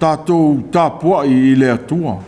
Tatou tapuai i le Atua.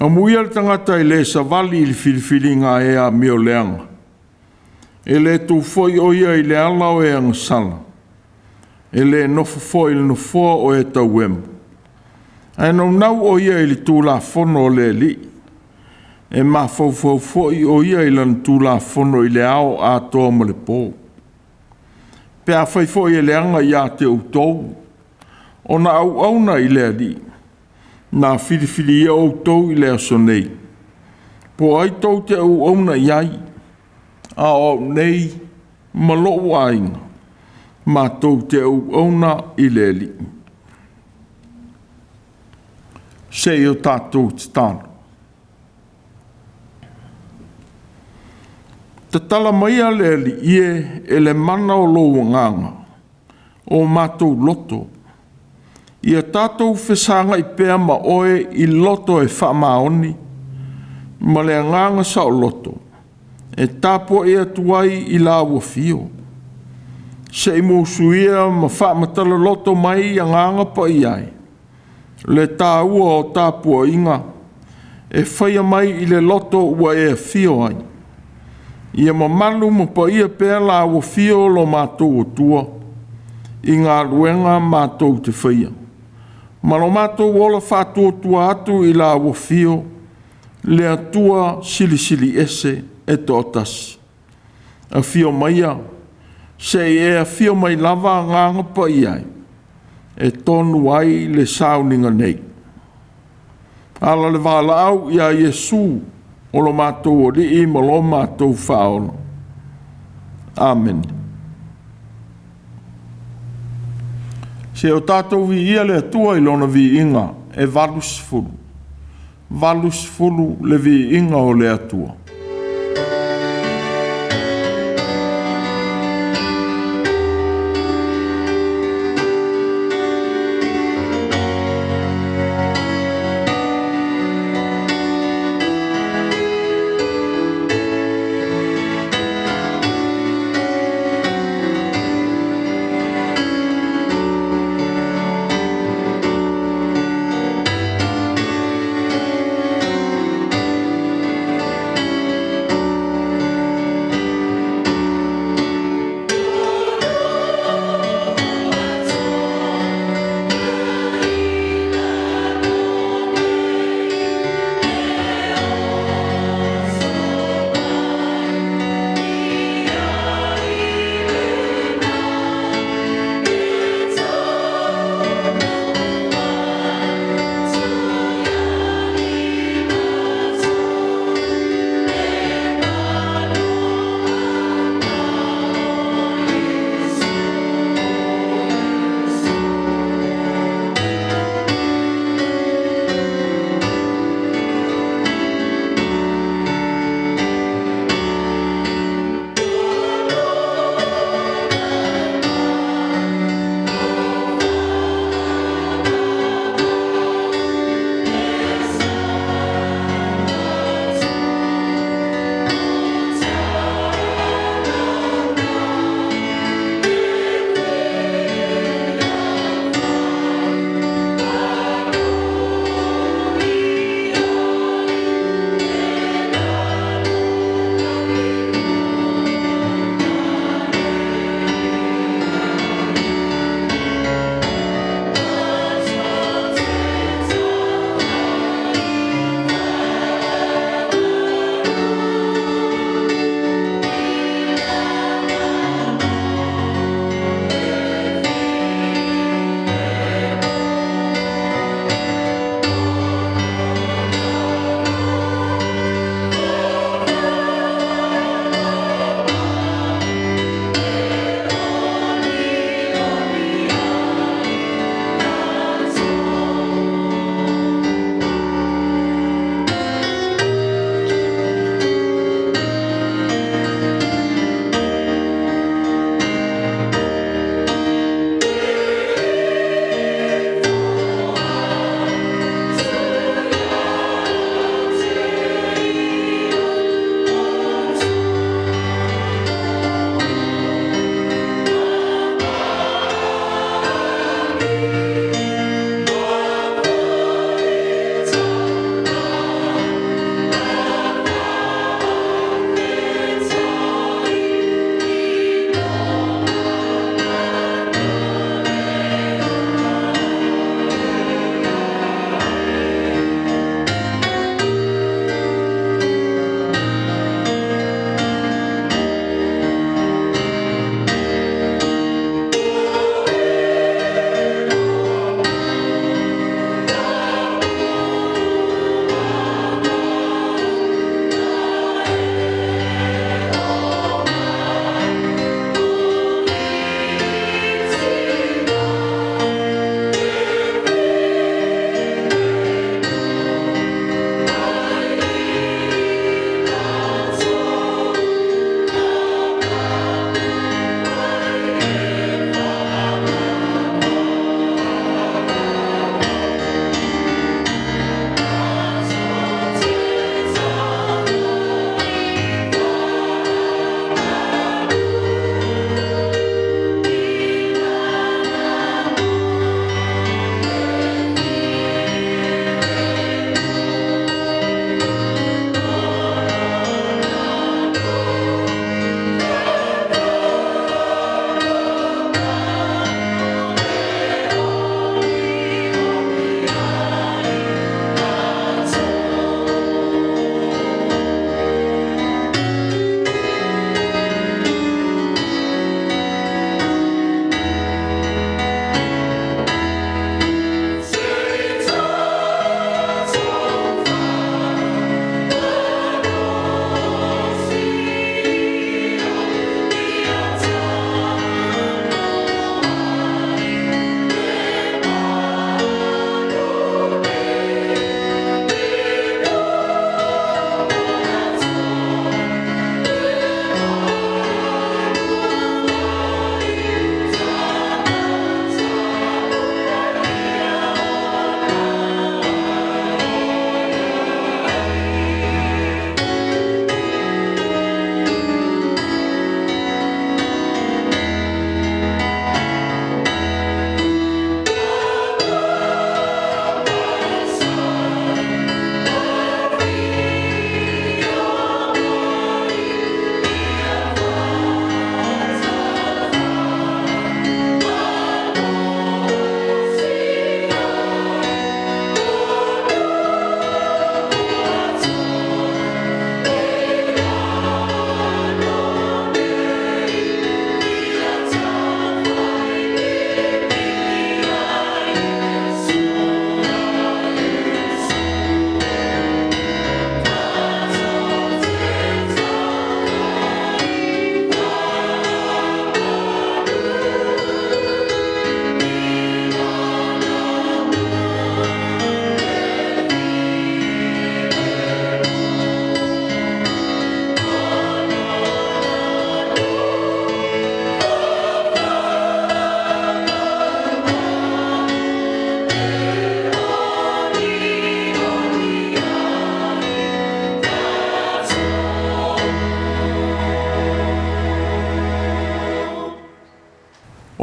Amuia le tagata e le savali i le filifiliga a e amioleaga, e le tu foi o ia i le ala o e agasala, e le nofo foi i le nofoa o e tauemo, ae naunau o ia i le Tulafono a le Alii, e mafaufau foi o ia i lana Tulafono i le ao atoa ma le po. Pe afai foi e leaga ia te outou ona auauna i le Alii, na filifilia outou i le aso nei, po o ai tou te auauna i ai, a o au nei ma lou aiga, matou te auauna i le Alii. Se i o tatou tatalo. Tatala maia le Alii e e le mana o lou agaga o matou loto, ia tatou fesagai pea ma oe i loto e faamaoni ma le agaga saoloto, e tapuai atu ai i lau afio, se i musuia ma faamatala mai Agaga Paia e, le taua o tapuaiga e faia mai i le loto ua e afio ai. Ia mamalu ma paia pea lau afio lo matou Atua i galuega matou te faia, ma lo matou ola faatuatua atu i lau afio le Atua Silisili Ese e toatasi. Afio maia, se i e afio mai lava Agaga Paia e, e tonu ai le sauniga nei. Ala le valaau ia Iesu o lo matou Alii ma lo matou Faaola. Amene. Se o tatou viia le Atua i lona viiga e 80. 80 le viiga o le Atua.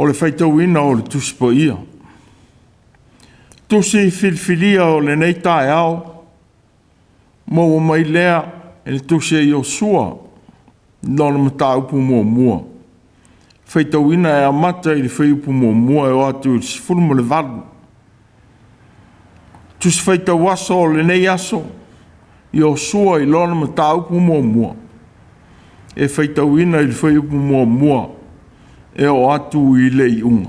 o le faitauina o le Tusi Paia. Tusi filifilia o lenei taeao, maua mai lea e le Tusi a Iosua, lona mataupu muamua. Faitauina e amata i le fuaiupu 1 e oo atu i le 18. Tusi Faitau Aso o lenei aso, Iosua i lona mataupu muamua, e faitauina i le fuaiupu 1 e oo atu i le iuga.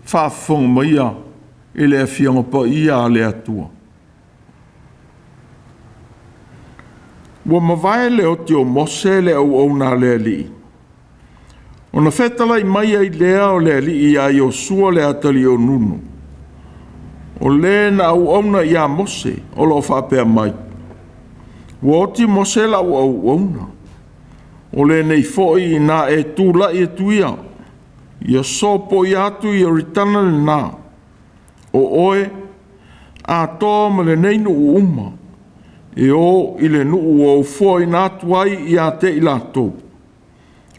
Faafofoga maia i le Afioga Paia a le Atua. Ua mavae le oti o Mose le auauna a le Alii, ona fetalai mai ai lea o le Alii ia Iosua le atalii o Nunu, o le na auauna ia Mose, o lo o faapea mai, Ua oti Mose lau auauna, o lenei foi ina e tulai atu ia, ia sopoia atu Ioritana lena, o oe atoa ma lenei nuu uma, e o i le nuu ua ou foaina atu ai ia te i latou,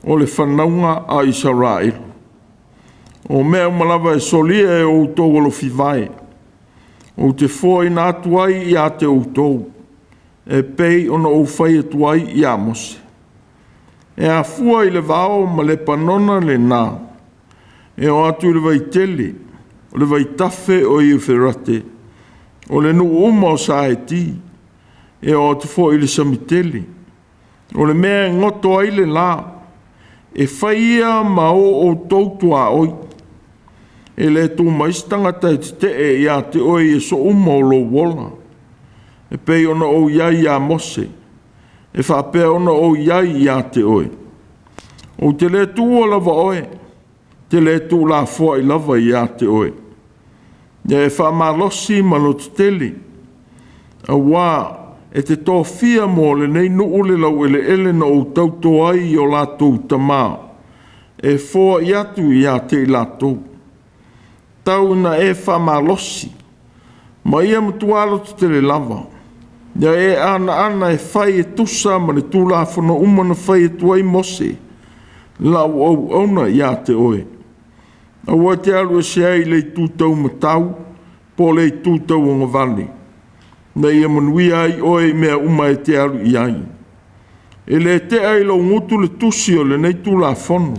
o le fanauga a Isaraelu. O mea uma lava e solia e outou alofivae, ou te foaina atu ai ia te outou, e pei ona ou fai atu ai ia Mose. E afua i le vao ma Lepanona lena, e oo atu i le vaitele, o le vaitafe o Euferate, o le nuu uma o Saeti, e oo atu foi i le sami tele, o le mea e goto ai le la, e fai ia ma o outou tuaoi. E le tu mai se tagata e tetee ia te oe i aso uma o lou ola, e pei ona ou i ai ia Mose, e faapea ona ou i ai ia te oe. Ou te le tuua lava oe, te le tuulafoai lava ia te oe. Ia e faamalosi ma lototele, aua e te tofia mo lenei nuu le laueleele na ou tauto ai i o latou tama, e foai atu ia te i latou. Tau ina e faamalosi, ma ia matua lototele lava, ia e anaana e fai e tusa ma le tulafono uma na fai atu ai Mose, lau auauna ia te oe. Aua e te alu ese ai i le itu taumatau po o le itu tauagavale, ina ia manuia ai oe i mea uma e te alu i ai. E le tea i lou gutu le tusi o lenei tulafono,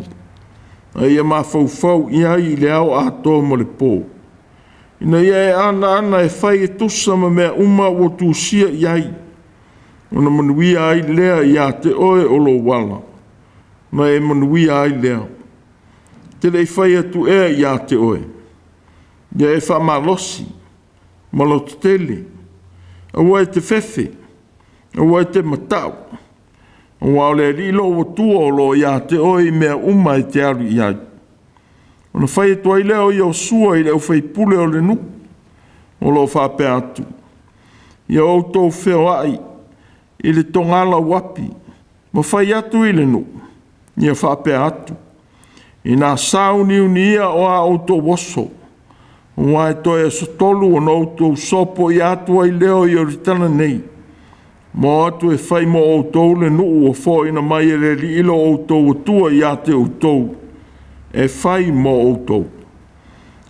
a ia mafaufau i ai i le ao atoa ma le po, ina ia e anaana e fai e tusa ma mea uma ua tusia i ai, ona manuia ai lea ia te oe o lou ala, ma e manuia ai lea. Te le i fai atu ea ia te oe, ia e faamalosi ma lototele, aua e te fefe, aua e te matau, aua o le Alii lou Atua o lo o ia te oe i mea uma e te alu i ai. Ona fai atu ai lea o Iosua i le aufaipule o le nuu, o lo o faapea atu, ia outou feoai i le togala uapi, ma fai atu i le nuu, ia faapea atu, ina sauniunia o a outou oso, aua e toe aso 3 ona outou sopoia atu ai lea o Ioritana nei, ma o atu e fai mo outou le nuu ua foaina mai e le Alii lo outou Atua ia te outou, e fai mo outou.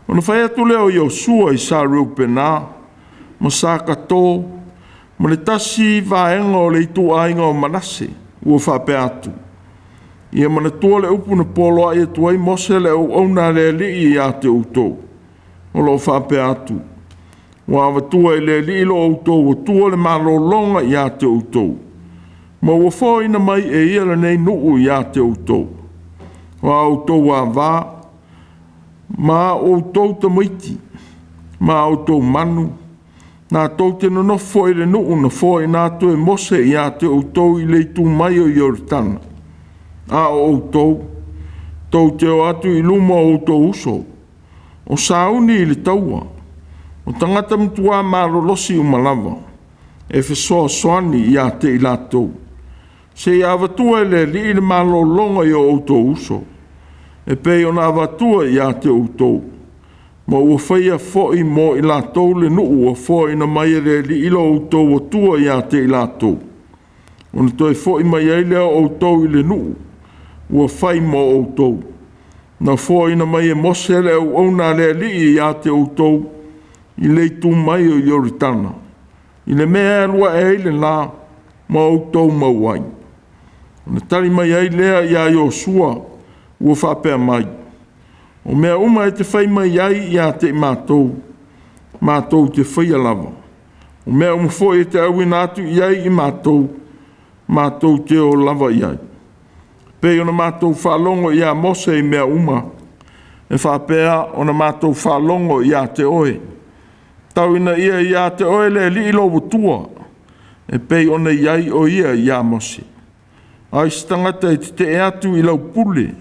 Ona fai atu lea o Iosua i sa Reupena ma sa Kato ma le tasi vaega o le ituaiga o Manase, ua faapea atu, ia manatua le upu na poloai atu ai Mose le auauna a le Alii ia te outou, o lo o faapea atu, ua avatua e le Alii lo outou Atua le malologa ia te outou, ma ua foaina mai e ia lenei nuu ia te outou. O a outou ava ma a outou tamaiti ma a outou manu, latou te nonofo foi i le nuu na foaina atu e Mose ia te outou i le itu mai o Ioritana. A o outou, tou te o atu i luma o outou uso, o sauni i le taua, o tagata matua malolosi uma lava, e fesoasoani ia te i latou, seia avatua e le Alii le malologa i o outou uso, e pei ona avatua ia te outou, ma ua faia foi mo i latou le nuu ua foaina mai e le Alii lo outou Atua ia te i latou, ona toe foi mai ai lea o outou i le nuu ua fai mo outou. Na foaina mai e Mose le auauna a le Alii ia te outou i le itu mai o Ioritana, i le mea e alu ae ai le la ma outou maua ai. Ona tali mai ai lea ia Iosua ua faapea mai, O mea uma e te fai mai ai ia te i matou, matou te faia lava. O mea uma foi e te auina atu i ai i matou, matou te o lava i ai. Pei ona matou faalogo ia Mose i mea uma, e faapea ona matou faalogo ia te oe. Tau ina ia ia te oe le Alii lou Atua, e pei ona i ai o ia ia Mose. Ai se tagata e tetee atu i lau pule,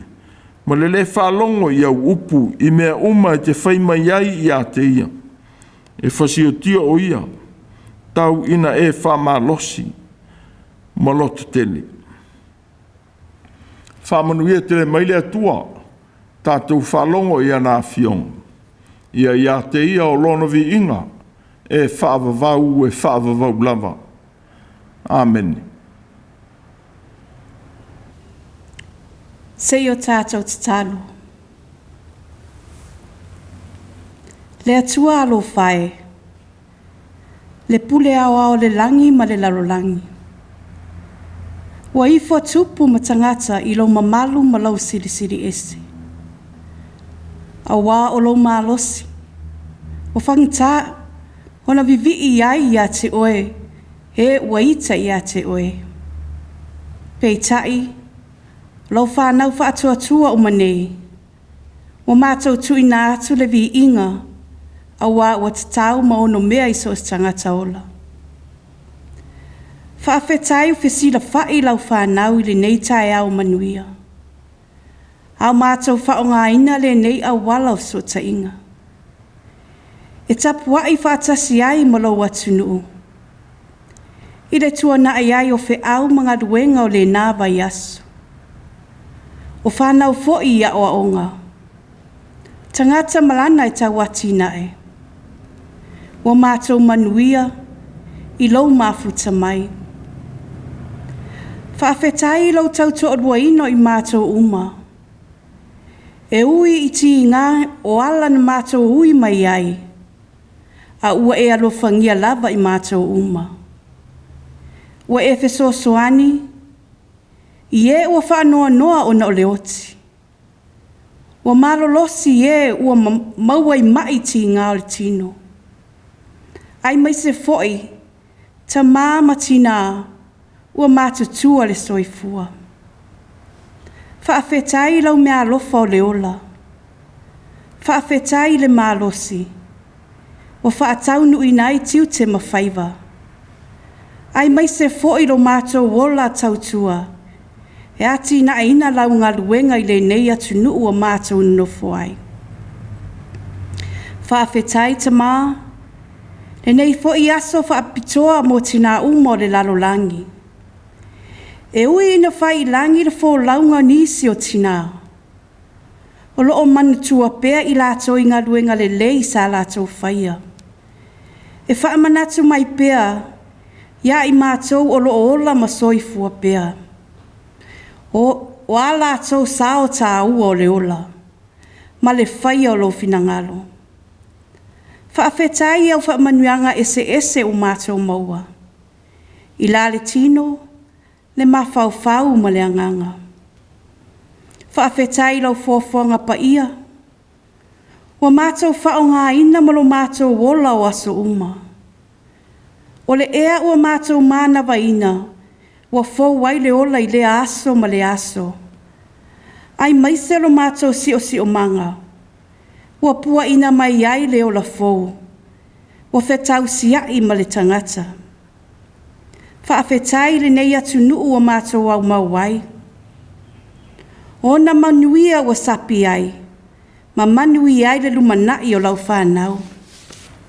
ma le le faalogo i au upu i mea uma e te fai mai ai ia te ia, e fasiotia o ia, tau ina e faamalosi ma loto tele. Faamanuia tele mai le Atua, tatou faalogo i ana afioga, ia ia te ia o lona viiga, e faavavau, e faavavau lava. Amene. Se i o tatou tatalo. Le Atua alofa e, le pule aoao o le lagi ma le lalolagi. Ua ifo tupu ma tagata i lou mamalu ma lou silisili ese. Auā o lou malosi, ua fagata ona vivii ai ia te oe e ua ita ia te oe. Peitai, o lau fanau faatuatua uma nei, ua matou tuuina atu le viiga, auā ua tatau ma onomea i so o se tagata ola. Faafetai ua fesilafai lau fanau i lenei taeao manuia, a o matou faaaogaina lenei auala o fesootaiga. E tapuai faatasi ai ma lou atunuu, i le tuanai ai o feau ma galuega o lena vaiaso. O fanau foi i aoaoga, tagata ma lana e tauatiae, ua matou manuia i lou mafuta mai. Faafetai i lou tautoaluaina o i matou uma, e ui i tiga o ala na matou ui mai ai, a ua e alofagia lava i matou uma. Ua e fesoasoani i e ua faanoanoa ona o le oti. Ua malolosi e ua maua i mai tiga o le tino. Aemaise foi tamā ma tinā ua matutua le soifua. Faafetai i lau meaalofa o le ola. Faafetai i le malosi ua faataunuuina ai tiute ma faiva, aemaise foi lo matou ola tautua e atinaeina lau galuega i lenei atunuu ua matou nonofo ai. Faafetai Tamā, lenei foi aso faapitoa mo tinā uma o le lalolagi. E ui ina fai i lagi le folauga o nisi o tinā, o lo o manatua pea i latou i galuega lelei sa latou faia. E faamanatu mai pea ia i matou o lo o ola ma soifua pea. O a latou sao tāua o le ola ma le faia o lou finagalo. Faafetai i au faamanuiaga eseese ua matou maua, i la le tino, le mafaufau ma le agaga. Faafetai i lau foafoaga paia, ua matou faaaogaina ma lo matou ola o aso uma. O le ea ua matou manavaina, ua fou ai le ola i lea aso ma le aso. Aemaise lo matou siosiomaga, ua puaina mai ai le ola fou, ua fetausiai ma le tagata. Faafetai i lenei atunuu ua matou aumau ai. O ona manuia ua sapi ai, ma manuia ai le lumanai o lau fanau.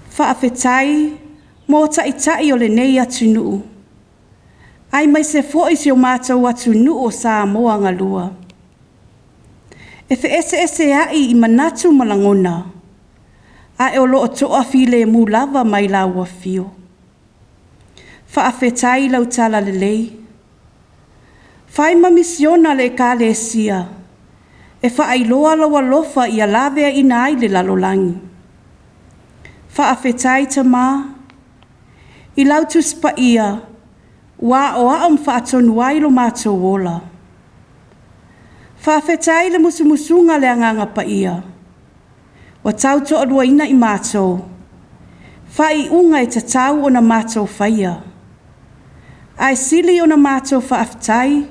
Faafetai mo taitai o lenei atunuu, aemaise foi si o matou atunuu o Samoa galua. E feeseeseai i manatu ma lagona, ae o lo o toafilemu lava mai lau afio. Faafetai i lau talalelei. Fai ma misiona a le Ekalesia. E faailoa lou alofa ia laveaiina ai le lalolagi. Faafetai Tamā i lau Tusi Paia ua aoao ma faatonu ai lo matou ola. Faafetai i le musumusuga a le Agaga Paia ua tautoaluaina i matou, faaiuga e tatau ona matou faia. Ae sili ona matou faafetai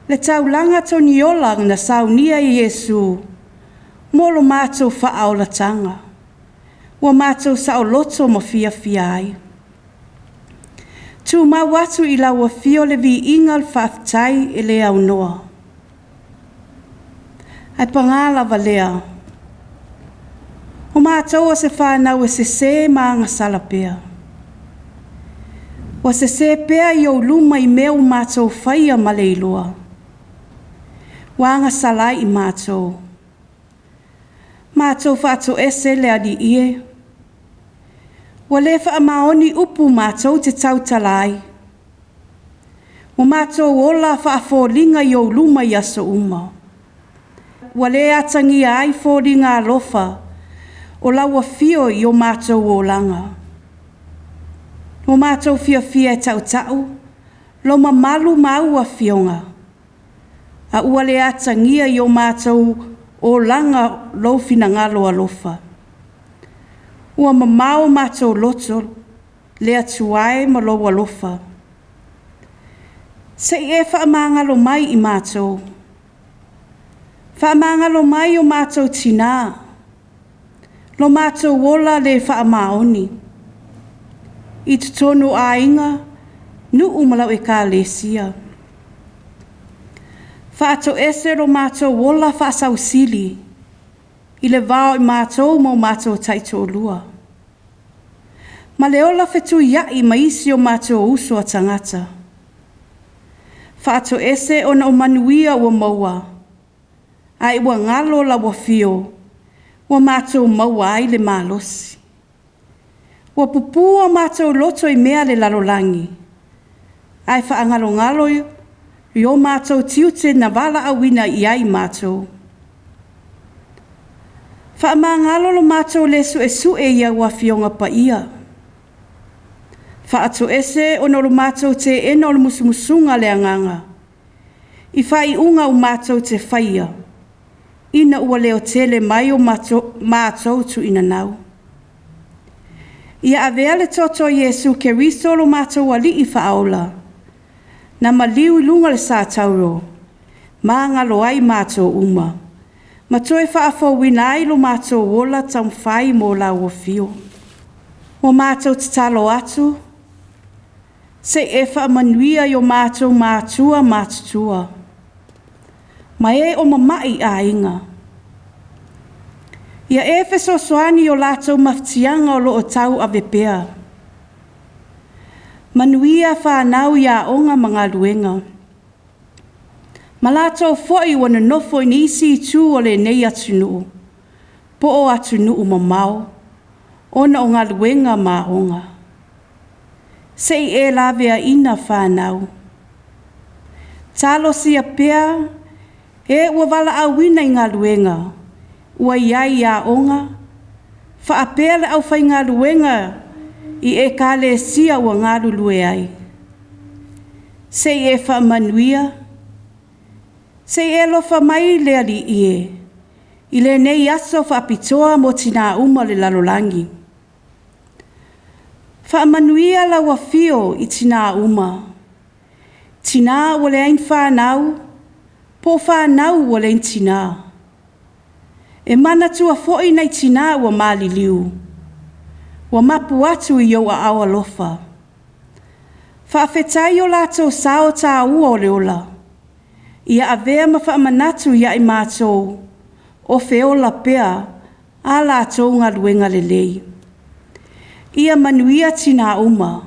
le taulaga togiola na saunia e Iesu mo lo matou faaolataga, ua matou saoloto ma fiafia ai. Tumau atu i lau afio le viiga o le faafetai e le aunoa. Ae paga lava lea, o matou o se fanau e sese ma agasala pea. Ua sese pea i ou luma i mea ua matou faia ma le iloa. Ua agasala ai i matou. Matou faatoese le Alii e. Ua le faamaoni upu matou te tautala ai. Ua matou ola faafoliga i ou luma i aso uma. Ua le atagia ai foliga alofa o lau afio i o matou olaga. Ua matou fiafia e tautau lo mamalu ma au afioga, a ua le atagia i o matou olaga lou finagalo alofa. Ua mamao matou loto le Atua e ma lou alofa. Se i e faamagalo mai i matou. Faamagalo mai o matou tinā, lo matou ola le faamaoni. I totonu o aiga, nuu ma lau ekalesia. Faatoese lo matou ola faasausili i le va o i matou ma o matou taitoalua. Ma le ola fetuiai ma isi o matou uso a tagata. Faatoese ona o manuia ua maua, ae ua galo lau afio ua matou maua ai le malosi. Ua pupū o matou loto i mea a le lalolagi, ae faagalogalo i o matou tiute na valaauina i ai matou. Faamagalo lo matou le suesue i au Afioga Paia. Faatoese ona o lo matou teena o le musumusuga a le Agaga i faaiuga ua matou te faia, ina ua leotele mai o matou tuuinanau. Ia avea le toto o Iesu Keriso lo matou Alii Faaola, na maliu i luga o le satauro, magalo ai matou uma, ma toe faafouina ai lo matou ola taumafai mo lau afio. Ua matou tatalo atu, se i e faamanuia i o matou matua matutua, ma e o mama'i i aiga. Ia e fesoasoani i o latou mafatiaga o lo o tauave pea. Manuia fanau i aoga ma galuega. Ma latou foi ua nonofo i nisi itu o lenei atunuu, po o atunuu mamao, ona o galuega ma aoga. Se i e laveaiina fanau. Talosia pea e ua valaauina i galuega ua i ai i aoga, faapea le aufaigaluega i ekalesia ua galulue ai. Se i e faamanuia, se i e alofa mai le Alii e, i lenei aso faapitoa mo tinā uma o le lalolagi. Faamanuia lau afio i tinā uma, tinā ua leai ni fanau, po o fanau ua leai ni tinā. E manatua foi nai tinā ua maliliu, ua mapu atu i ou aao alofa. Faafetai i o latou sao taua o le ola, ia avea ma faamanatu ia i matou o feola pea a latou galuega lelei. Ia manuia tinā uma.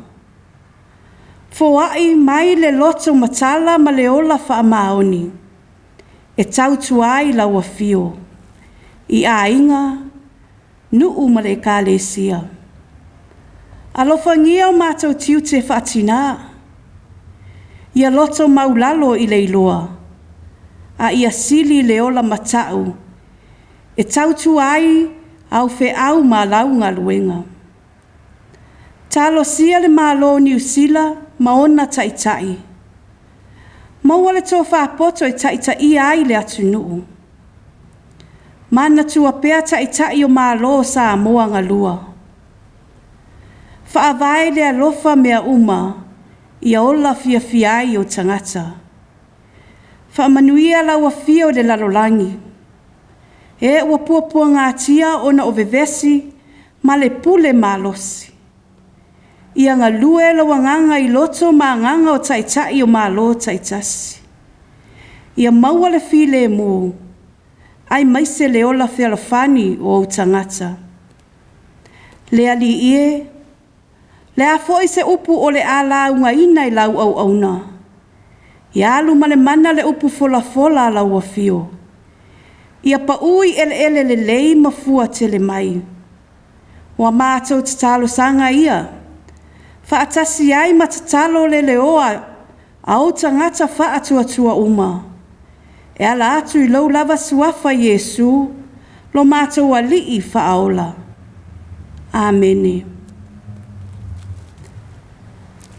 Foai mai le loto matala ma le ola faamaoni e tautua ai lau afio i aiga, nuu ma le ekalesia. Alofagia o matou tiute faatinā, ia loto maulalo i le iloa. a ia sili le ola mata'u e tautua ai au feau ma lau galuega. Talosia le Malo o Niu Sila ma ona taitai. Maua le tofa poto e taitaia ai le atunuu. Manatua pea taitai o Malo o Samoa galua. Faavae le alofa mea uma, ia ola fiafia ai ou tagata. Faamanuia lau afio i le lalolagi, e ua puapuagatia ona o vevesi ma le pule malosi. Ia galue lou agaga i loto ma agaga o Taitai o Malo taitasi. Ia maua le filemu, aemaise le ola fealofani o ou tagata. Le Alii e, le a foi se upu o le a laugaina i lau auauna, ia alu ma le mana le upu folafola a lau afio. Ia pau i eleele lelei ma fua tele mai. Ua matou tatalosaga ia, faatasi ai ma tatalo le leoa a ou tagata faatuatua uma, e ala atu i lou lava suafa Iesu, lo matou Alii Faaola. Amene.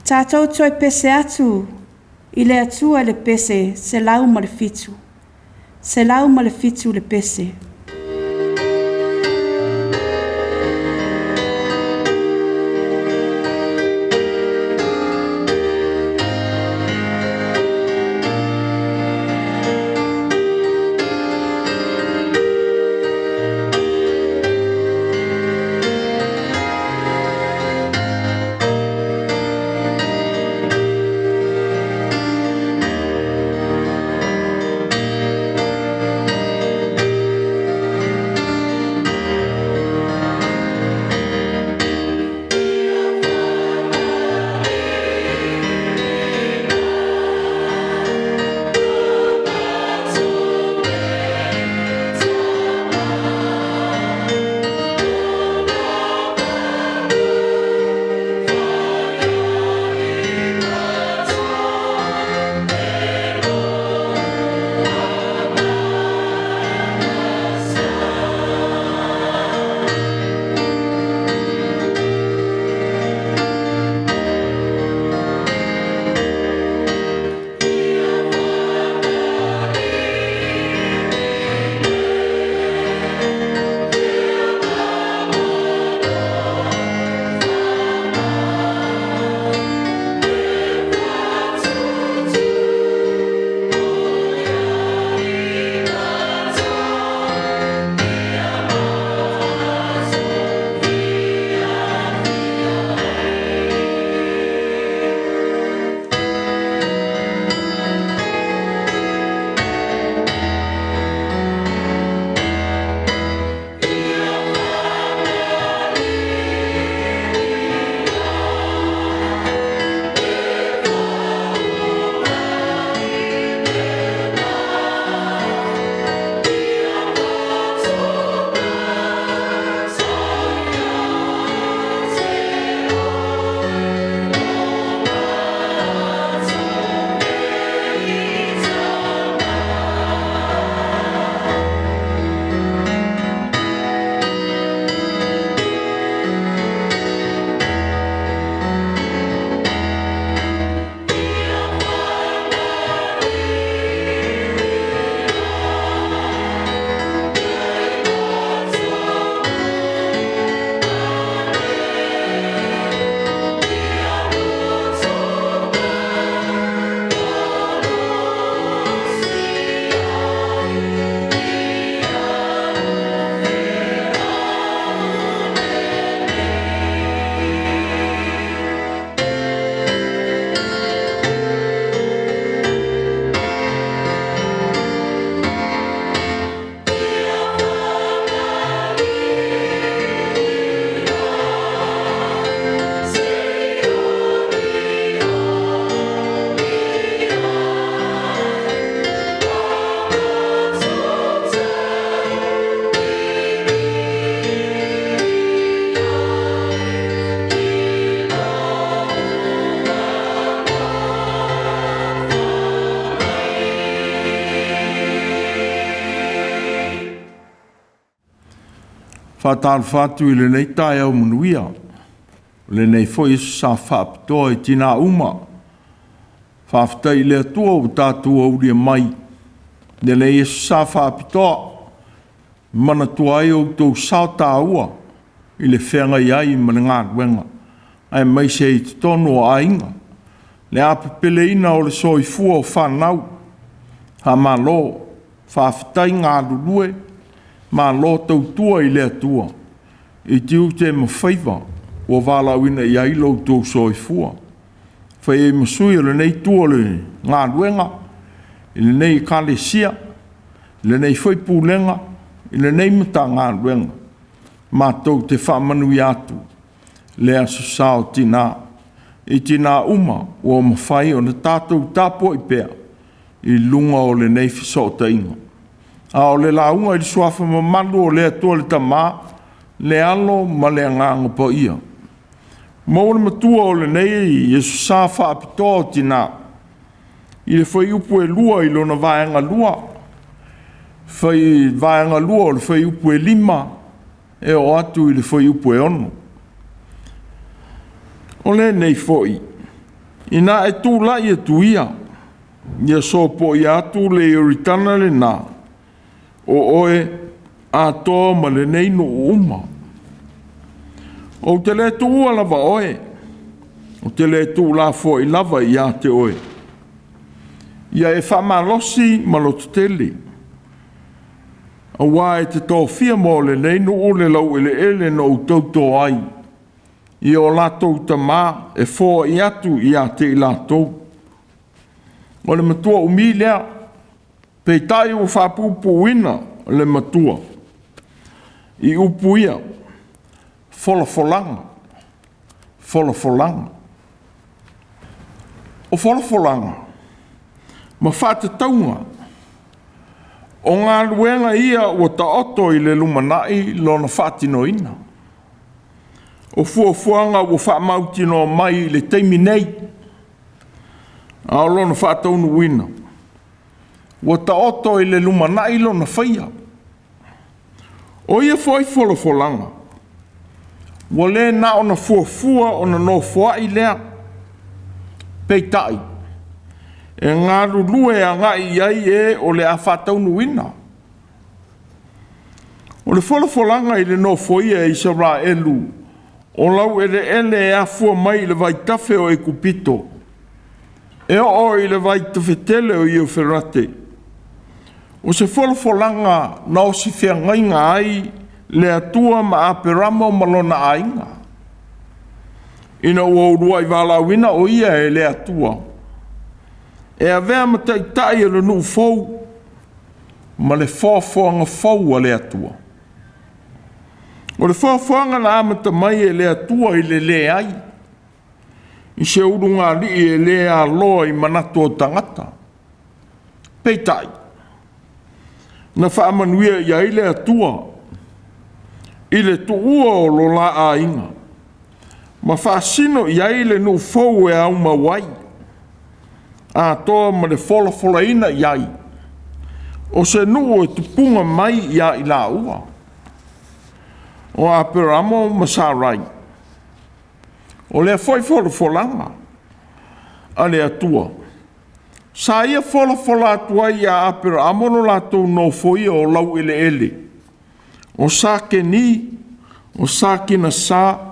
Tatou toe pese atu i le Atua i le pese 107. 107 le pese. Faatalofa atu i lenei taeao manuia, o lenei foi aso sa faapitoa i tinā uma. Faafetai i le Atua ua tatou aulia mai lenei aso sa faapitoa, e manatua ai outou sao taua i le feagai ai ma le galuega, aemaise i totonu o aiga, le apepeleina o le soifua o fanau. Faamalo, faafetai galulue, malo tautua i le Atua i tiute ma faiva ua valaauina i ai lo outou soifua. Fai ai ma sui o lenei itu o le galuega, i lenei ekalesia, i lenei foi pulega, i lenei Matagaluega, matou te faamanuia atu le Aso Sa o Tina i tina uma ua mafai ona tatou tapuai pea i luga o lenei fesootaiga. A o le lauga i le suafa mamalu o le Atua le Tama, le Alo ma le Agaga Paia. Maua le matua o lenei Aso Sa faapitoa o tina i le fuaiupu e 2 i lona vaega 2, vaega 2 o le fuaiupu e 5 e oo atu i le fuaiupu e 6. O lenei foi, ina e tulai atu ia, ia sopoia atu le Ioritana lena, o oe atoa ma lenei nuu uma. Ou te le tuua lava oe, ou te le tuulafoai lava ia te oe. Ia e faamalosi ma lototele, aua e te tofia mo lenei nuu le laueleele na ou tauto ai i o latou tama e foai atu ia te i latou. O le matua umi lea, peitai ua faapuupuuina le matua i upu ia, folafolaga, folafolaga. O folafolaga ma faatatauga o galuega ia ua taoto i le lumanai lona faatinoina. O fuafuaga ua faamautinoa mai i le taimi nei, a o lona faataunuuina ua taoto i le lumanai lona faia. O ia foi folafolaga ua le na ona fuafua ona nofoai lea, peitai e galulue agai i ai e o le a faataunuuina. O le folafolaga i le nofoia e Isaraelu o laueleele e afua mai i le vaitafe o Ekupito e oo i le vaitafe tele o Euferate, o se folafolaga na osi feagaiga ai le Atua ma Aperamo ma lona aiga, ina ua uluai valaauina o ia e le Atua e avea ma taitai o le nuu fou ma le foafoaga fou a le Atua. O le foafoaga na amata mai e le Atua i le leai, i se ulugalii e le aloa i manatu o tagata. Peitai, na faamanuia i ai le Atua i le tuua o lo la aiga ma faasino i ai le nuu fou e aumau ai, atoa ma le folafolaina i ai o se nuu e tupuga mai ia i laua, o Aperamo ma Sarai. O lea foi folafolaga a le Atua, sa ia folafola atu ai ia Aperamo lo latou nofoia o laueleele, o sa Keni, o sa Kenasa,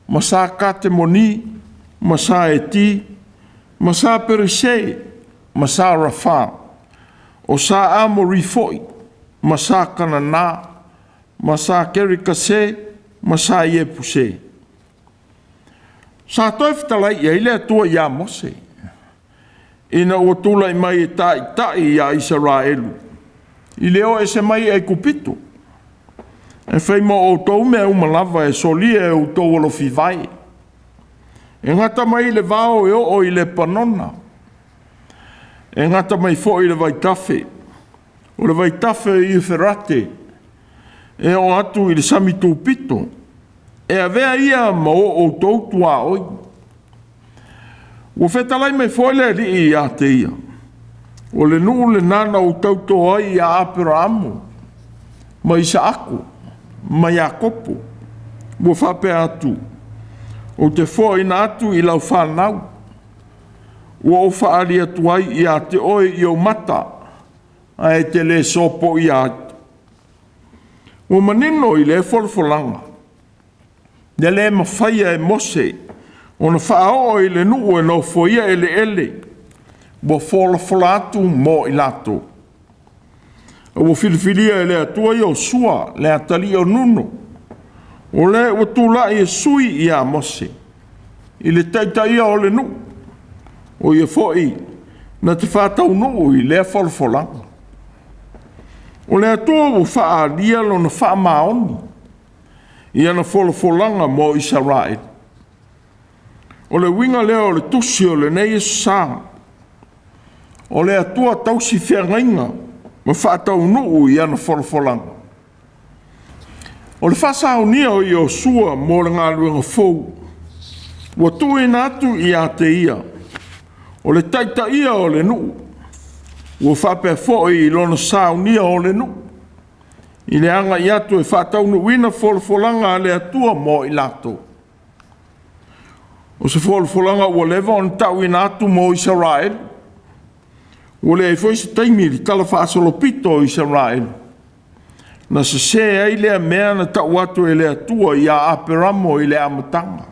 ma sa Katemoni, ma sa Eti, ma sa Perise, ma sa Rafa, o sa Amori foi, ma sa Kanana, ma sa Kerekase, ma sa Iepuse. Sa toe fetalai i ai le Atua ia Mose, ina ua tulai mai e taitai ia Isaraelu i le o ese mai Aikupito, e fai ma outou mea uma lava e solia e outou alofivae, e gata mai i le vao e oo i Lepanona, e gata mai foi i le vaitafe, o le vaitafe o Euferate, e oo atu i le sami tupito, e avea ia ma o outou tuaoi. Ua fetalai mai foi le Alii ia te ia, o le nuu lena na ou tauto ai ia Aperamo ma Isaako ma Iakopo, ua faapea atu, Ou te foaina atu i lau fanau, ua ou faaali atu ai ia te oe i ou mata, ae e te le sopoia ai. Ua manino i lea folafolaga, e le mafaia e Mose ona faaoo i le nuu e nofoia eleele ua folafola atu mo i latou. Ua filifilia e le Atua Iosua le atalii o Nuno, o le ua tulai e sui ia Mose i le taitaia o le nuu, o ia foi na te faataunuu i lea folafolaga. O le Atua ua faaalia lona faamaoni i ana folafolaga mo Isaraelu. O le uiga lea o le tusi o lenei Aso Sa, o le Atua tausi feagaiga ma faataunuu i ana folafolaga. O le faasaunia o Iosua mo le galuega fou, ua tuuina atu ia te ia, o le taitaia o le nuu, ua faapea foi i lona saunia o le nuu, i le agai atu e faataunuuina folafolaga a le Atua mo i latou. O se folafolaga ua leva ona tauina atu mo Isaraelu, ua leai foi se taimi i le talafaasolopito o Isaraelu, na sese ai lea mea na tau atu e le Atua ia Aperamo i le amataga.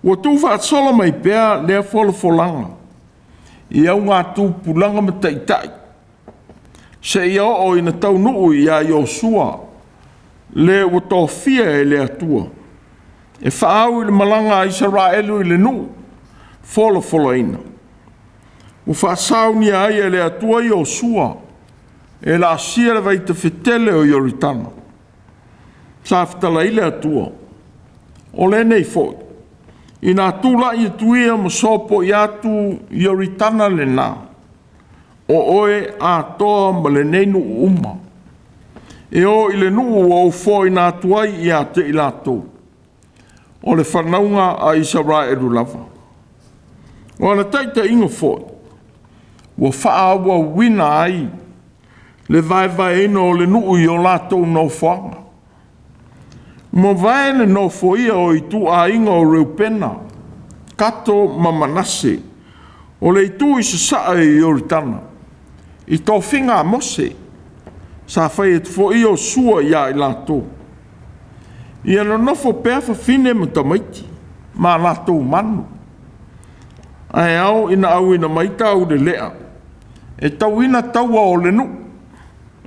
Ua tuufaasolo mai pea lea folafolaga i augatupulaga ma taitai, seia oo ina taunuu ia Iosua, le ua tofia e le Atua, e faaau i le malaga a Isaraelu i le nuu folafolaina. Ua faasaunia ai e le Atua Iosua e laasia le vaitafetele o Ioritana. Sa fetalai le Atua, o lenei foi, ina tulai atu ia ma sopoia atu Ioritana lena, o oe atoa ma lenei nuu uma, e o i le nuu ua ou foaina atu ai ia te i latou, o le fanauga a Isaraelu lava. O ana taitaiga foi, ua faaauauina ai le vaevaeina o le nuu i o latou nofoaga. Mavae le nofoia o ituaiga o Reupena, Kato ma Manase, o le itu i sasae i Ioritana, i tofiga a Mose, sa fai atu foi Iosua ia i latou, ia nonofo pea fafine ma tamaiti ma latou manu, ae ao ina auina mai taulelea e tauina taua o le nuu,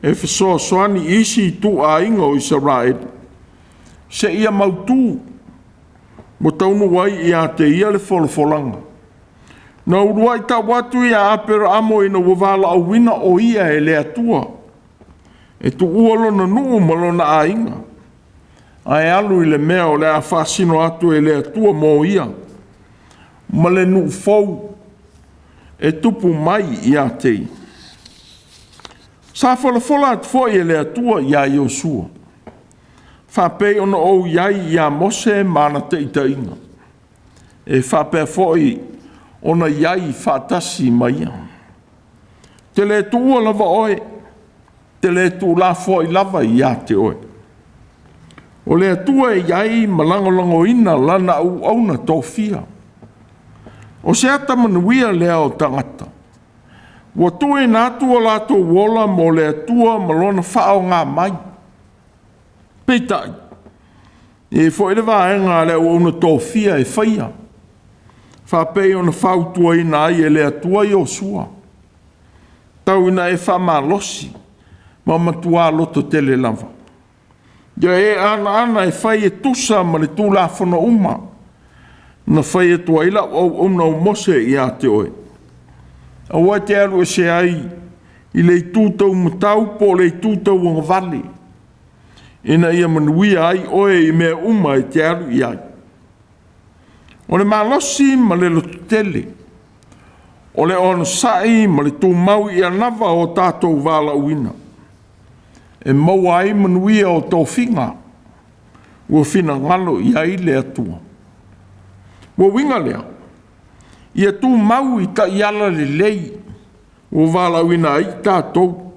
e fesoasoani i isi ituaiga o Isaraelu, seia mautu ua taunuu ai ia te ia le folafolaga. Na uluai tau atu ia Aperaamo ina ua valaauina o ia e le Atua, e tuua lona nuu ma lona aiga, ae alu i le mea o le a faasino atu e le Atua mo ia, ma le nuu fou e tupu mai ia te ia. Sa folafola atu foi e le Atua ia Iosua, faapei ona ou i ai ia Mose ma ana taitaiga, e faapea foi ona i ai faatasi ma ia. Te le tuua lava oe, te le tuulafoai lava ia te oe. O le Atua e i ai ma lagolagoina lana auauna tofia. O se ata manuia lea o tagata, ua tuuina atu o latou ola mo le Atua ma lona faaaoga mai. Peitai, e i ai foi le vaega a le auauna tofia e faia, faapei ona fautuaina ai e le Atua Iosua, tau ina e faamalosi ma matua lototele lava. Ia e anaana e fai e tusa ma le Tulafono uma na fai atu ai lau auauna o Mose ia te oe. Aua e te alu ese ai i le itu taumatau po o le itu tauagavale, ina ia manuia ai oe i mea uma e te alu i ai. O le malosi ma le lototele, o le onosai ma le tumau i anava o tatou valaauina, e maua ai manuia o tofiga ua finagalo i ai le Atua. Ua uiga lea, ia tumau i taiala lelei ua valaauina ai i tatou.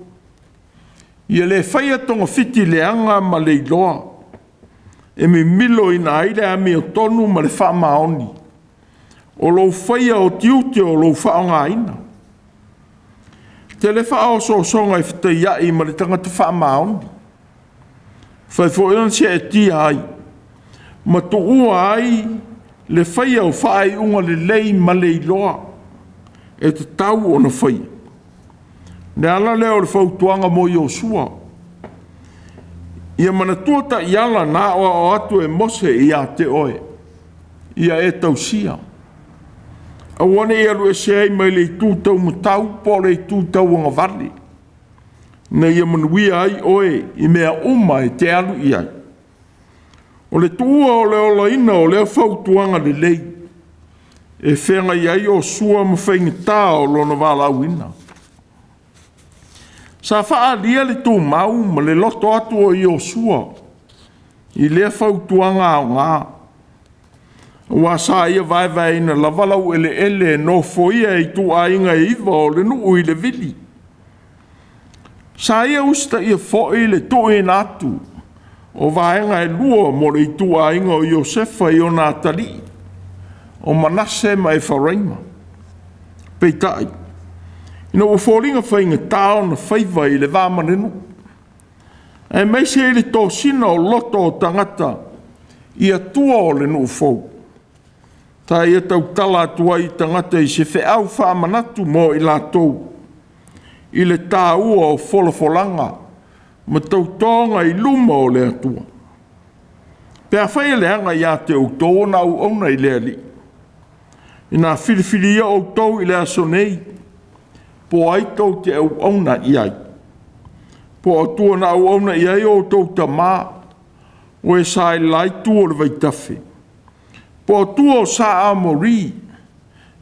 Ia le faia togafiti leaga ma leiloa, e mimiloina ai le amiotonu ma le faamaoni o lou faia o tiute o lou faaaogaina. Tele faaosoosoga e fetaiai ma le tagata faamaoni, fai foi ona seetia ai ma tuua ai le faia o faaiuga lelei ma le iloa e tatau ona faia. O le ala lea o le fautuaga mo Iosua, ia manatua taiala na aoao atu e Mose ia te oe, ia e tausia. Aua ne i alu ese ai mai le itu taumatau po o le itu tauagavale, ina ia manuia ai oe i mea uma e te alu i ai. O le tuua o le olaina o lea fautuaga lelei, e feagai ai Iosua ma faigata o lona valaauina. Sa faaalia le tumau ma le loto atu o Iosua i lea fautuaga aoga, aua sa ia vaevaeina lava laueleele e nofoia e ituaiga e 9 o le nuu i le vili. Sa ia usitaia foi le tuuina atu o vaega e 2 mo le ituaiga o Iosefa i ona atalii, o Manase ma Efaraima. Peitai, ina ua foliga faigata ona faiva i le va ma le nuu, aemaise i le tosina o loto o tagata i atua o le nuu fou, sa ia tautala atu ai i tagata i se feau faamanatu mo i latou i le taua o folafolaga ma tautoga i luma o le Atua. Pe afai e leaga ia te outou ona auauna i le Alii, ina filifilia outou i le aso nei, po o ai tou te auauna i ai, po o Atua na auauna i ai outou tama, o e sa i le la itu o le vaitafe, po o Atua o sa Amori,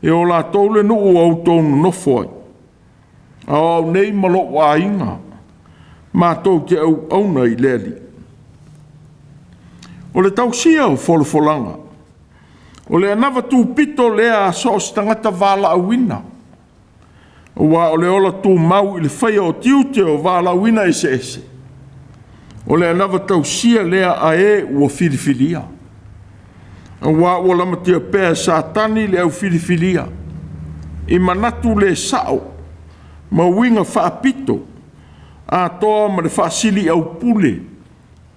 e o latou le nuu ua outou nonofo ai. A o au nei ma lou aiga, matou te auauna i le Alii. O le tausia o folafolaga, o le anava tupito lea a so o se tagata valaauina, aua o le ola tumau i le faia o tiute o valaauina eseese, o le anava tausia lea a e ua filifilia. Aua ua lamatia pea e Satani le au filifilia i manatu le sao ma uiga faapito, atoa ma le faasiliaupule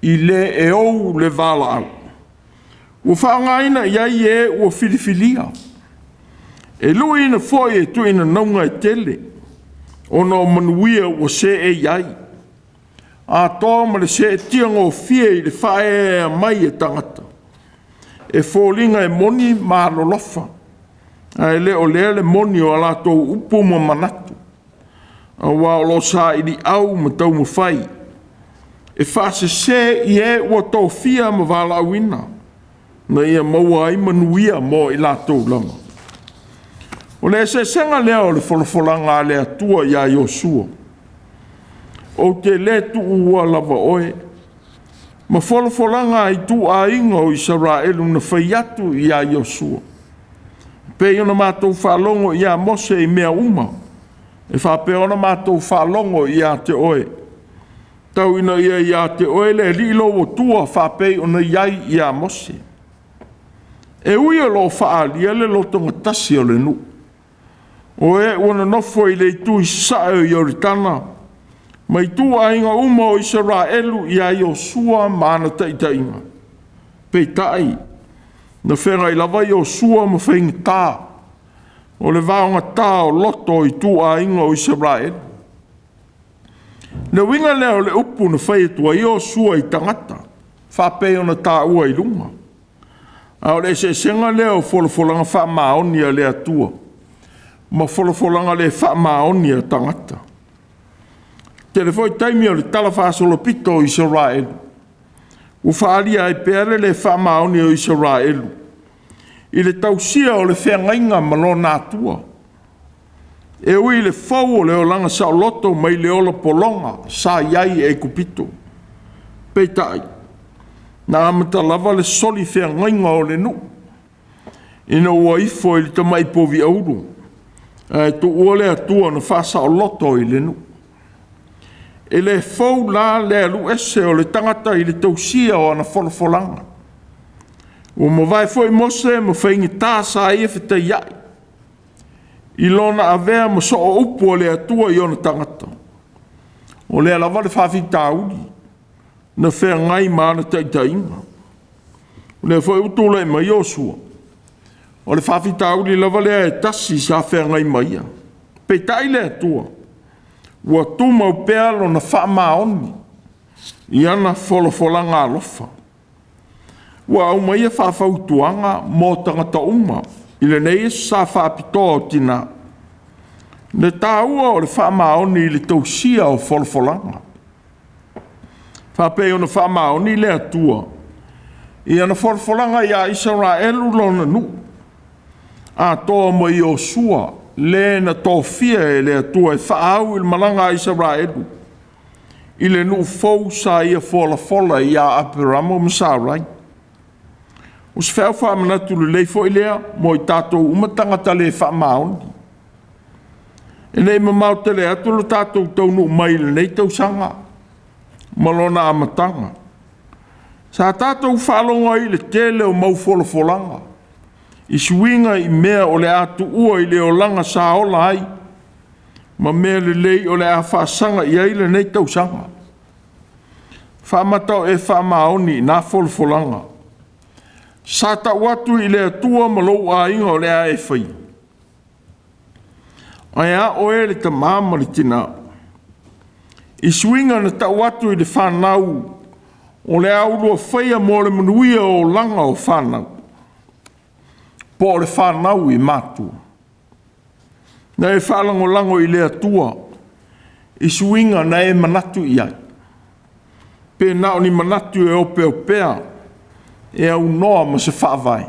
i le e ou le valaau, ua faaaogaina i ai e ua filifilia, e luiina foi e tuuina nauga e tele, ona o manuia ua seei ai, atoa ma le seetia gofie i le faaeaea mai e tagata, e foliga e moni ma alolofa, ae le o lea le moni o a latou upu ma manatu, aua o lo o sailiau ma taumafai e faasese i e ua tofia ma valaauina, ina ia maua ai manuia mo i latou lava. O le eseesega lea o le folafolaga a le Atua ia Iosua, ou te le tuua lava oe, ma folafolaga a ituaiga o Isaraelu na fai atu ia Iosua, e pei ona matou faalogo ia Mose i mea uma, e faapea ona matou faalogo ia te oe, tau ina ia ia te oe le Alii lou Atua faapei ona i ai ia Mose. E ui o lo o faaalia le lotogatasi o le nuu, o e ua nonofo i le itu i sasae o Ioritana, ma ituaiga uma o Isaraelu ia Iosua ma ana taitaiga. Peitai, na feagai lava Iosua ma faigata o le vaogata o loto o ituaiga o Isaraelu. Le uiga lea o le upu na fai atu ai Iosua i tagata, faapei ona taua i luga. A o le eseesega lea o folafolaga faamaoni a le Atua ma folafolaga le faamaoni a tagata. Tele foi taimi o le talafaasolopito o Isaraelu ua faaalia ai pea le le faamaoni o Isaraelu i le tausia o le feagaiga ma lona Atua. E ui i le fou o le olaga saoloto mai le ola pologa sa i ai i Aikupito. Peitai, na amata lava le soli feagaiga o le nuu ina ua ifo i le tamai povi auro, ae tuua le Atua na faasaoloto i le nuu. E le fou la le alu ese o le tagata i le tausia o ana folafolaga. Ua mavae foi Mose ma faigata sa ia fetaiai i lona avea ma sooupu o le Atua i ona tagata. O lea lava le faafitauli na feagai ma ana taitaiga. O lea foi ua tulai mai Iosua, o le faafitauli lava lea e tasi sa feagai ma ia. Peitai le Atua, ua tumau pea lona faamaoni i ana folafolaga alofa. Ua aumaia faafautuaga mo tagata uma i lenei aso sa faapitoa o tina, le taua o le faamaoni i le tausia o folafolaga. Faapei ona faamaoni le Atua i ana folafolaga ia Isaraelu lona nuu, atoa ma Iosua, le na tofia e le Atua e faaau i le malaga a Isaraelu i le nuu fou sa ia folafola ia Aperamo ma Sarai. O se feau faamanatu lelei foi lea mo i tatou uma tagata le faamaoni. E le i mamao tele atu lo tatou taunuu mai i lenei tausaga ma lona amataga. Sa tatou faalogo ai i le tele o mau folafolaga i suiga i mea o le a tuua i le olaga sa ola ai ma mea lelei o le a faasaga i ai lenei tausaga. Faamata o e faamaoni i na folafolaga sa tau atu i le Atua ma lou aiga o le a e faia? Ae a oe le tamā ma le tinā? I suiga na tau atu i le fanau o le a ulua faia mo le manuia o olaga o fanau, po o le fanau i matua. Na e faalagolago i le Atua i suiga na e manatu i ai, pe na o ni manatu e opeopea e aunoa ma se faavae.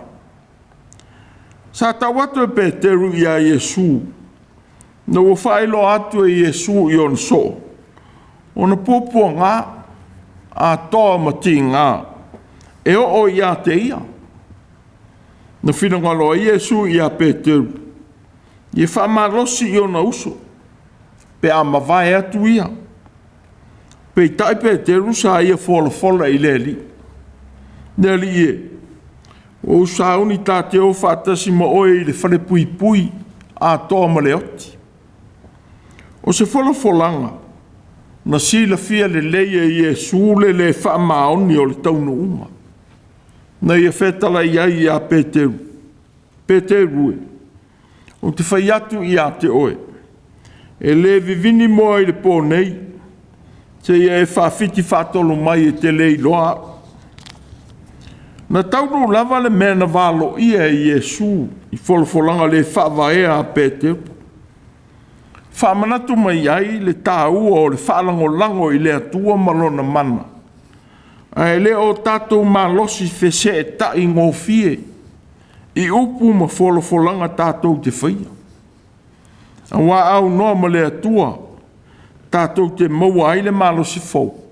Sa tau atu e Peteru ia Iesu, na ua faailoa atu e Iesu i ona soo, ona puapuaga atoa ma tiga, e oo ia te ia. Na finagalo ai Iesu ia Peteru, ia faamalosi i ona uso, pe a mavae atu ia. Peitai Peteru sa ia folafola i le Alii. Le Alii e, ua ou sauni ta te o faatasi ma oe i le falepuipui atoa ma le oti. O se folafolaga na silafia lelei e Iesu le le faamaoni o le taunuuga na ia fetalai ai ia Peteru, Peteru e, ou te fai atu ia te oe, e le vivini moa i le po nei, seia e faafiti faatolu mai e te le iloa au. Na taunuu lava le mea na valoia e Iesu i folafolaga le faavaea a Peteru. Faamanatu mai ai le taua o le faalagolago i le Atua ma lona mana, ae le o tatou malosi feseetai gofie i upu ma folafolaga tatou te faia. Aua a aunoa ma le Atua, tatou te maua ai le malosi fou.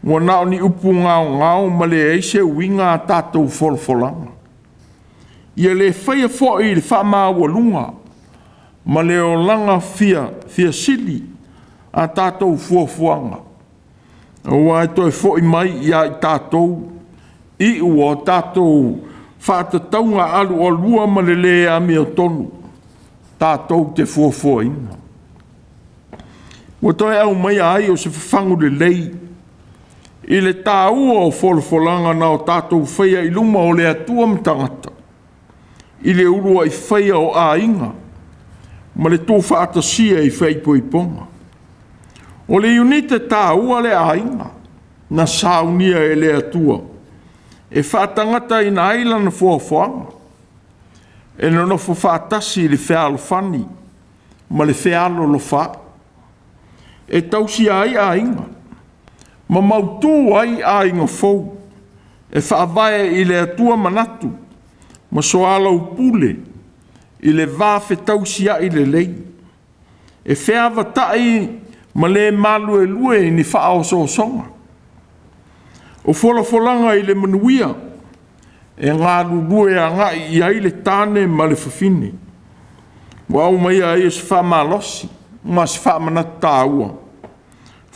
Ua na o ni upu gaogao ma leai se uiga a tatou folafolaga. Ia le faia foi le faamaualuga ma le olaga fia, fia sili a tatou fuafuaga, aua e toe foi mai ia i tatou iu o tatou faatatauga alualua ma le le amiotonu tatou te fuafuaina. Ua toe aumaia ai o se fafagu lelei i le taua o folafolaga na o tatou faia i luma o le Atua ma tagata, i le uluai faia o aiga ma le tuufaatasia i faaipoipoga. O le iunite taua le aiga na saunia e le Atua e faatagataina ai lana foafoaga, e nonofo faatasi i le fealofani ma le fealolofaai, e tausia ai aiga ma mautu ai aiga fou e faavae i le Atua manatu ma soalaupule i le va fetausiai lelei, e feavatai ma le maluelue i ni faaosoosoga. O folafolaga i le manuia e galulue agai i ai le tane ma le fafine, ua aumaia ai o se faamalosi ma se faamanatu taua.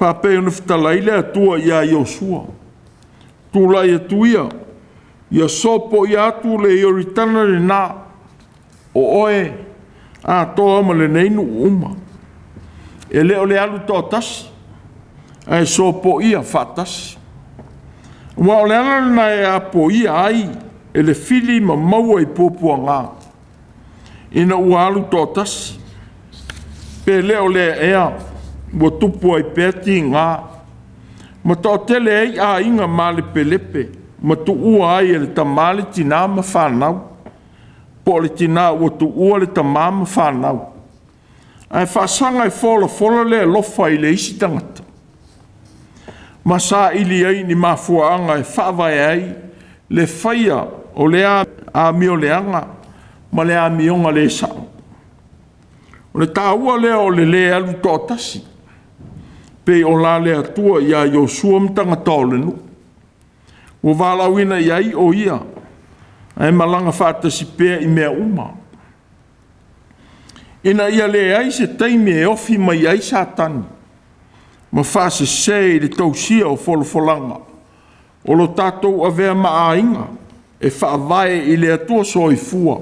Faapei ona fetalai le Atua ia Iosua, tulai atu ia, ia sopoia atu le Ioritana lena, o oe atoa ma lenei nuu uma. E le o le alu toatasi, ae sopoia faatasi. Aua o le ala lena e apoia ai e le fili ma maua i puapuaga, ina ua alu toatasi. Pe le o lea ea ua tupu ai pea tiga, ma toatele ai aiga malepelepe ma tuua ai e le tama le tina ma fanau, po o le tina ua tuua le tama ma fanau, ae faasaga e folafola le alofa i le isi tagata, ma saili ai ni mafuaaga e faavae ai le faia o lea amio leaga ma le amioga le sao. O le taua lea o le le alu toatasi, pei o la le Atua ia Iosua ma tagata o le nuu, ua valaauina i ai o ia, ae malaga faatasi pea i mea uma, ina ia leai se taimi e ofi mai ai Satani ma faasese i le tausia o folafolaga o lo tatou avea ma aiga e faavae i le Atua Soifua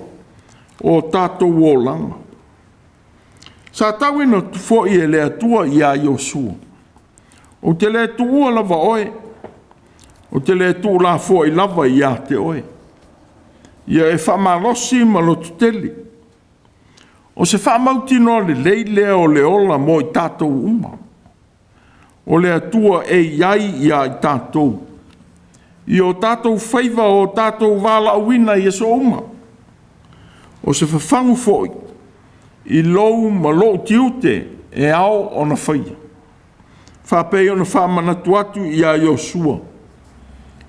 o tatou olaga. Sa tauina atu foi e le Atua ia Iosua, ou te le tuua lava oe, ou te le tuulafoai lava ia te oe. Ia e faamalosi ma lototele. O se faamautinoa lelei lea o le ola mo i tatou uma. O le Atua e i ai ia i tatou, i o tatou faiva o tatou valaauina i aso uma. O se fafagu foi i lou ma lou tiute e ao ona faia. Faapei ona faamanatu atu ia Iosua,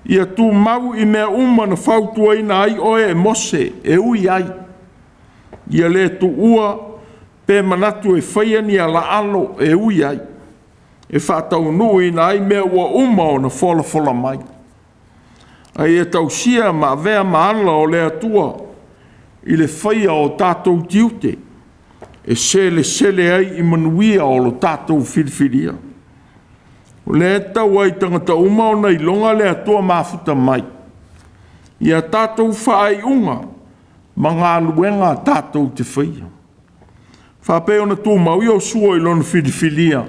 ia tumau i mea uma na fautuaina ai oe e Mose e ui ai, ia le tuua pe manatu e faia ni alaalo e ui ai, e faataunuuina ai mea ua uma ona folafola mai. A ia tausia ma avea ma ala o le Atua i le faia o tatou tiute, e selesele ai i manuia o lo tatou filifilia. O lea e tatau ai i tagata uma ona iloga le Atua mafuta mai, ia tatou faaiuga ma galuega tatou te faia. Faapei ona tumau Iosua i lona filifilia,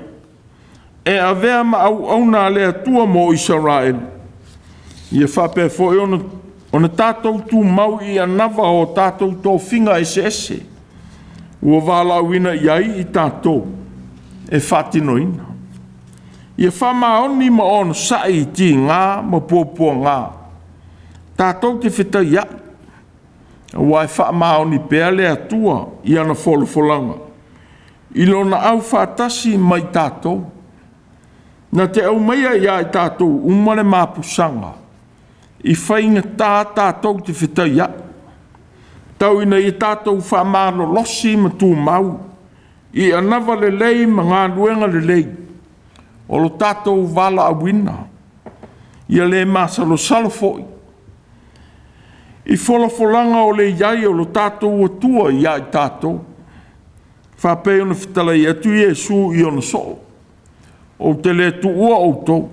e avea ma auauna a le Atua mo Isaraelu, ia faapea foi ona tatou tumau i anava o tatou tofiga eseese ua valaauina i ai i tatou e faatinoina. Ia faamaoni ma onosai i tiga ma puapuaga, tatou te fetaiai, aua e faamaoni pea le Atua i ana folafolaga, i lona aufaatasi ma i tatou. Na te aumaia ia i tatou uma le mapusaga, i faigata tatou te fetaiai, tau ina ia tatou faamalolosi ma tumau, i anava lelei ma galuega lelei, o lo tatou valaauina. Ia le masalosalo foi i folafolaga o le i ai o lo tatou Atua ia i tatou. Faapei ona fetalai atu Iesu i ona soo, ou te le tuua outou,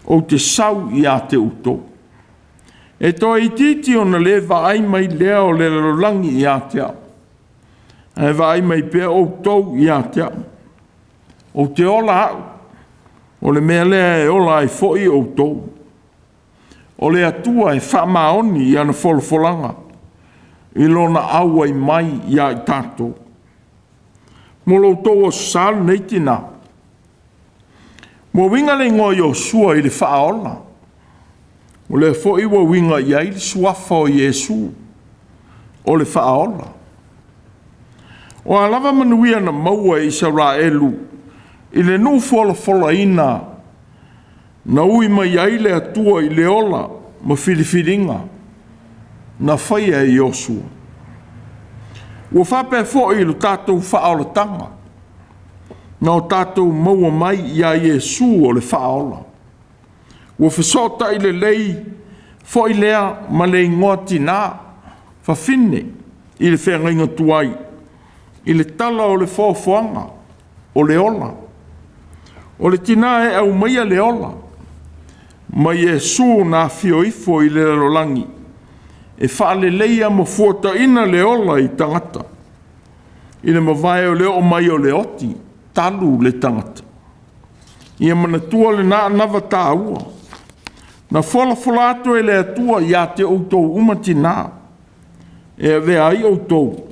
ou te sau ia te outou. E toe itiiti ona le vaai mai lea o le lalolagi ia te au, ae vaai mai pea outou ia te au. Ou te ola au, o le mea lea e ola ai foi outou. O le Atua e faamaoni i ana folafolaga, i lona auai mai ia i tatou. Mo lo outou Aso Sa lenei tina, ua uiga le igoa Iosua i le faaola, o lea foi ua uiga i ai le suafa o Iesu, o le faaola. O a lava manuia na maua e Isaraelu i le nuu folafolaina na ui mai ai le Atua i le ola ma filifiliga na faia e Iosua. Ua faapea foi i lo tatou faaolataga, na o tatou maua mai ia Iesu o le faaola. Ua fesootai lelei foi lea ma le igoa tina, fafine i le feagaiga tuai, i le tala o le foafoaga, o le ola. O le tinā e aumaia le ola, ma Iesu na afio ifo i le lalolagi, e faaleleia ma fuataina le ola i tagata. I le mavae o le oo mai o le oti, talu le tagata. Ia manatua lena anava tāua. Na folafola atu e le Atua ia te outou uma tinā, e avea ai outou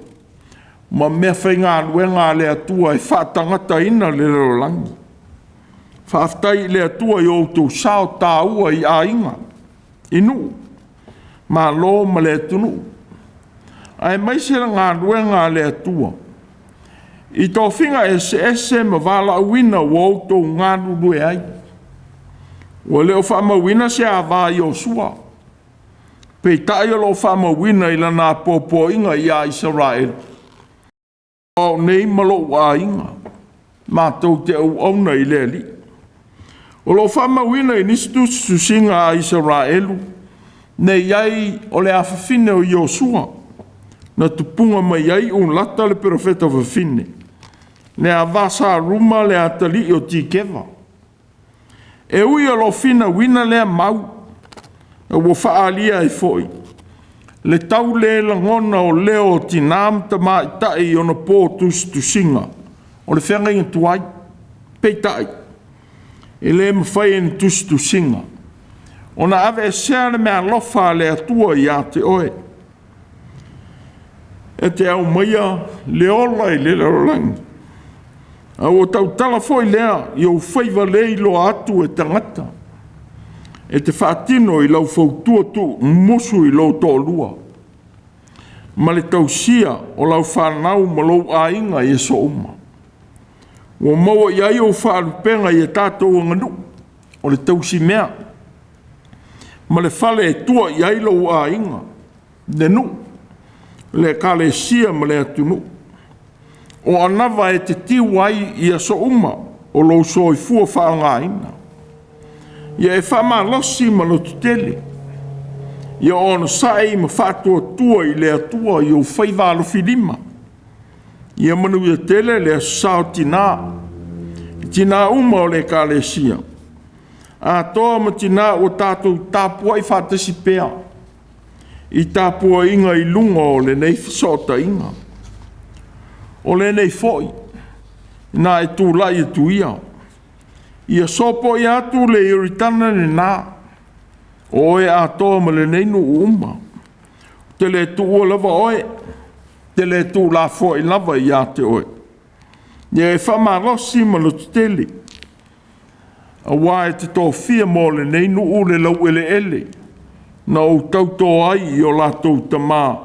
ma meafaigaluega a le Atua e faatagataina le lalolagi. Faafetai i le Atua i o outou sao taua i aiga, i nuu, malo ma le atunuu, aemaise le galuega a le Atua i tofiga eseese ma valaauina ua outou galulue ai. Ua le o faamauina se ava i Iosua, peitai o lo o faamauina i lana apoapoaiga ia Isaraelu, o au nei ma lou aiga, matou te auauna i le Alii. O lo o faamauina i nisi tusitusiga a Isaraelu, ne i ai o le afafine o Iosua, na tupuga mai ai Ulata le perofeta fafine, le ava Saluma le atalii o Tikeva. E ui o lo o finauina lea mau, a ua faaalia ai foi le tau le lagona o leo o tinā ma tamaitai i ona po tusitusiga o le feagaiga tuai. Peitai, e le mafai e ni tusitusiga ona aveesea le meaalofa a le Atua ia te oe, e te aumaia le ola i le lalolagi, a ua tautala foi lea i ou faiva le iloa atu e tagata, e te faatino i lau fautua tuumumusu i lou toalua, ma le tausia o lau fanau ma lou aiga i aso uma. Ua maua i ai ou faalupega i a tatou aganuu, o le tausimea, ma le fale e tua i ai lou aiga, le nuu, le ekalesia ma le atunuu. O anava e te tiu ai i aso uma o lou soifua faaleaogaina. Ia e faamalosi ma lototele, ia onosai ma faatuatua i le Atua i ou faiva alofilima. Ia manuia tele le Aso Sa o Tina, i tina uma o le Ekalesia, atoa ma tina ua tatou tapuai faatasi pea i tapuaiga i luga o lenei fesootaiga. O lenei foi, na e tulai atu ia, ia sopoia atu le Ioritana lena, o oe atoa ma lenei nuu uma. Ou te le tuua lava oe, ou te le tuulafoai lava ia te oe. Ia e faamalosi ma lototele, aua e te tofia mo lenei nuu le laueleele na ou tauto ai i o latou tama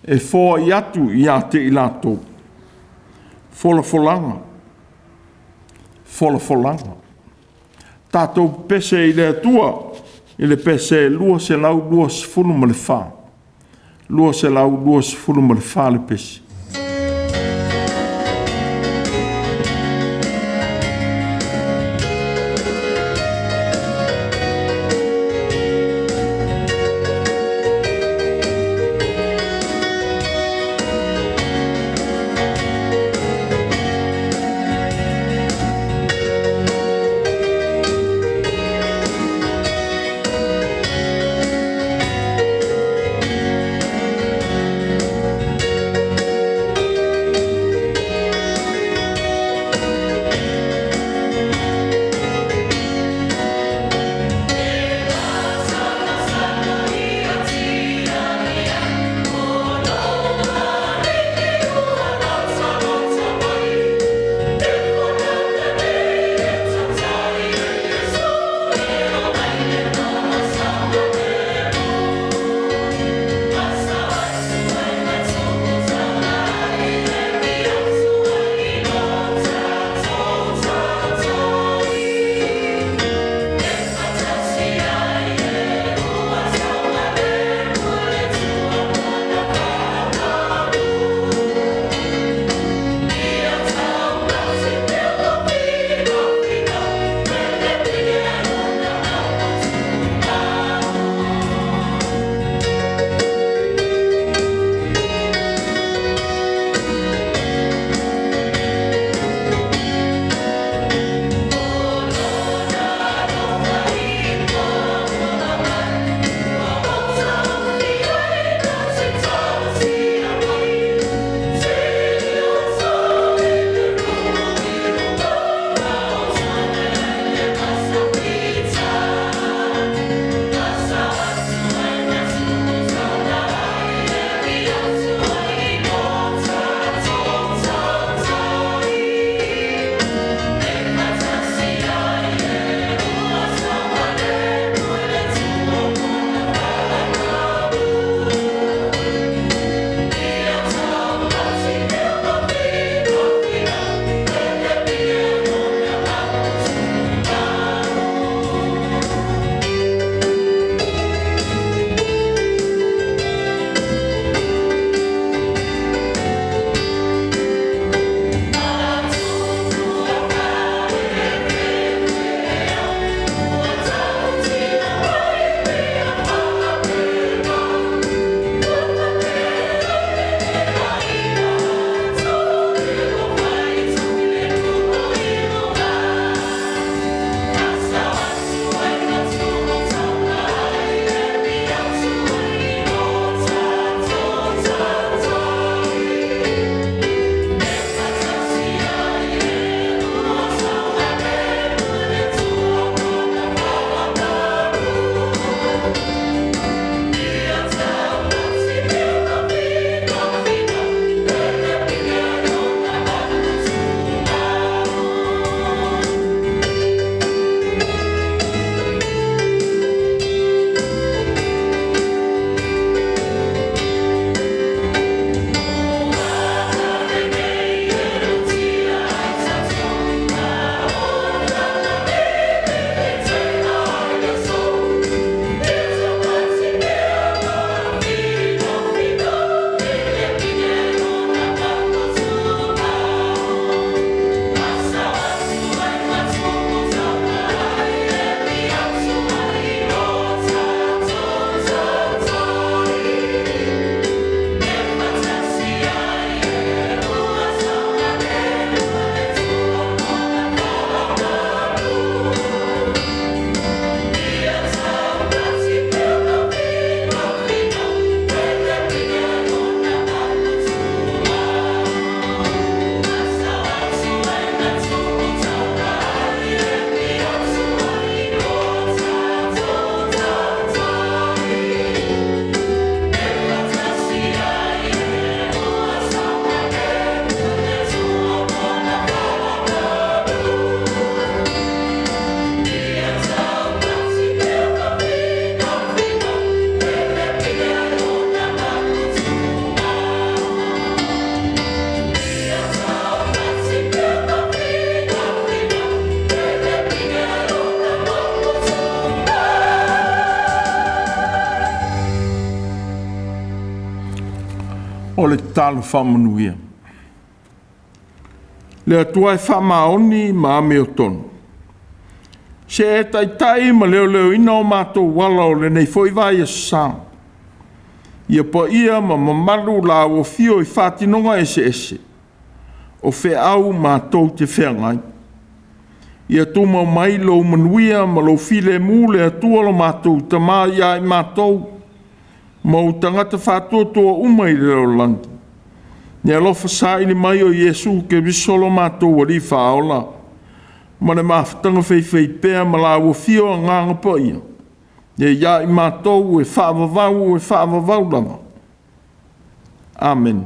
e foai atu ia te i latou. Folafolaga, folafolaga. Tatou pepese i le Atua i le pese 224, 224 le pese. O le tatalo faamanuia. Le Atua e faamaoni ma amiotonu, se e taitai ma leoleoina o matou ala o lenei foi vaiaso sa, ia paia ma mamalu lau afio i faatinoga eseese, o feau matou te feagai. Ia tumau mai lou manuia ma lou filemu le Atua lo matou Tama ia i matou, ma ou tagata faatuatua uma i le lalolagi. Ia alofa saili mai o Iesu Keriso lo matou Alii Faaola, ma le mafutaga faifaipea ma lau afio Agaga Paia, ia ia i matou e faavavau e faavavau lava. Amene.